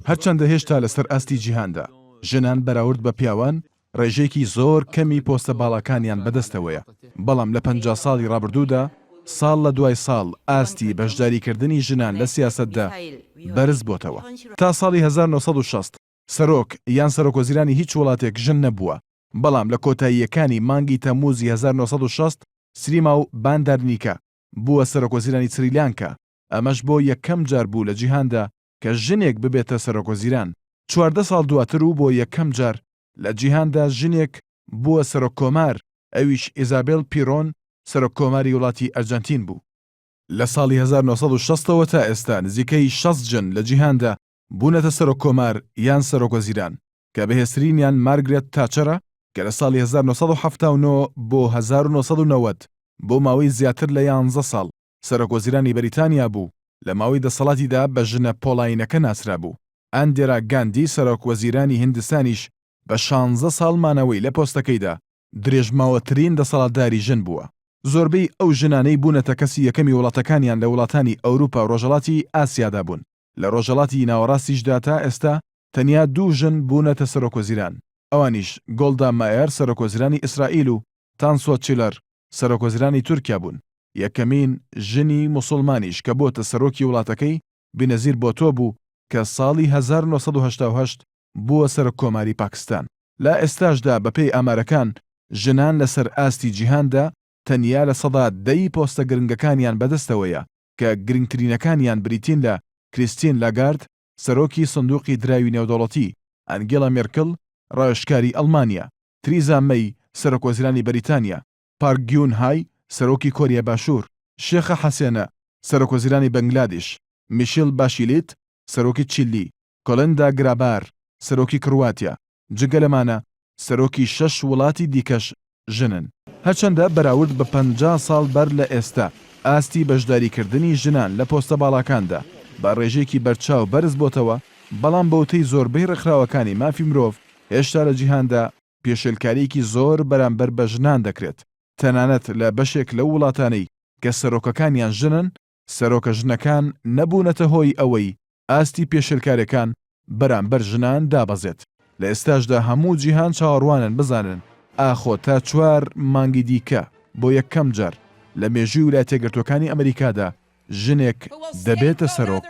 هەرچەندە هێشتا لەسەر ئاستی جیهاندا ژنان بەراورد بە پیاوان ڕێژەیەکی زۆر کەمی پۆستە باڵاکانیان بەدەستەوەیە، بەڵام لە 50 ساڵی ڕابردوودا ساڵ لە دوای ساڵ ئاستی بەشداریکردنی ژنان لە سیاسەتدا بەرز بۆتەوە. تا ساڵی 1960 سەرۆک یان سەرۆکوەزیرانی هیچ وڵاتێک ژن نەبووە، بەڵام لە کۆتاییەکانی مانگی تەمموزی 1960 سریماو باندارنیکا بووە سەرۆکوەزیرانی سریلانکا، ئەمەش بۆ یەکەم جار بوو لە جیهاندا کە ژنێک ببێتە سەرۆکوەزیران. 14 ساڵ دواتر و بۆ یەکەم جار لە جیهاندا ژنێک بووە سەرۆککۆمار، ئەویش ئیزابێل پیرۆن سەرۆککۆماری وڵاتی ئەرجەنتین بوو. لە ساڵی 1960 ەوە تا ئێستا نزیکەی 60 ژن لە جیهاندا بوونەتە سەرۆککۆمار یان سەرۆکوەزیران، کە بەهێزترینیان مارگرێت تاچەرە کە لە ساڵی 1979 بۆ 1990 بۆ ماوەی زیاتر لە یانزە ساڵ سەرۆکوەزیرانی بەریتانیا بوو، لە ماوەی دەسەڵاتیدا بە ژنە پۆڵایینەکە ناسرابوو. ئەندێرا گاندی سەرۆک وەزیرانی هیندستانیش بە شانزە ساڵ مانەوەی لە پۆستەکەیدا درێژماوەترین دەسەڵاتداری ژن بووە. زۆربەی ئەو ژنانەی بوونەتە کەسی یەکەمی وڵاتەکانیان لە وڵاتانی ئەوروپا و ڕۆژهەڵاتی ئاسیادا بوون. لە ڕۆژهەڵاتی ناوەڕاستیشدا تا ئێستا تەنیا دوو ژن بوونەتە سەرۆکوەزیران، ئەوانیش گۆڵدا مایەر سەرۆکوەزیرانی ئیسرائیل و تانسۆ چیلەر سەرۆکوەزیرانی تورکیا بوون. یەکەمین ژنی موسوڵمانیش کە بۆتە سەرۆکی وڵاتەکەی بینەزیر بۆتۆ بوو کە ساڵی 1988 بووە سەرۆککۆماری پاکستان. لە ئێستاشدا بەپێی ئامارەکان ژنان لەسەر ئاستی جیهاندا تەنیا 10% ی پۆستە گرنگەکانیان بەدەستەوەیە کە گرنگترینەکانیان بریتین لە کریستین لاگارد سەرۆکی سندوقی دراوی نێودەوڵەتی، ئەنگێلا مێرکل ڕاوێژکاری ئەڵمانیا، تریزا مەی سەرۆکوەزیرانی بەریتانیا، پارک گیون های سەرۆکی کۆریای باشوور، شێخە حەسێنە سەرۆکوەزیرانی بەنگلادیش، میشیل باشیلیت سەرۆکی چیللی، کۆلندا گرابار سەرۆکی کرواتیا، جگە لەمانە سەرۆکی شەش وڵاتی دیکەش ژنن. هەرچەندە بەراورد بە 50 ساڵ بەر لە ئێستا ئاستی بەشداریکردنی ژنان لە پۆستە باڵاکاندا بە ڕێژەیەکی بەرچاو بەرز بۆتەوە، بەڵام بەوتەی زۆربەی ڕێکخراوەکانی مافی مرۆڤ هێشتا لە جیهاندا پێشێلکارییەکی زۆر بەرامبەر بە ژنان دەکرێت، تەنانەت لە بەشێک لەو وڵاتانەی کە سەرۆکەکانیان ژنن، سەرۆکە ژنەکان نەبوونەتە هۆی ئەوەی ئاستی پێشێلکارییەکان بەرامبەر ژنان دابەزێت. لە ئێستاشدا هەموو جیهان چاوەڕوانن بزانن ئاخۆ تا چوار مانگی دیکە بۆ یەکەم جار لە مێژووی ویلایەتیەکگرتووەکانی ئەمریکادا ژنێک دەبێتە سەرۆک.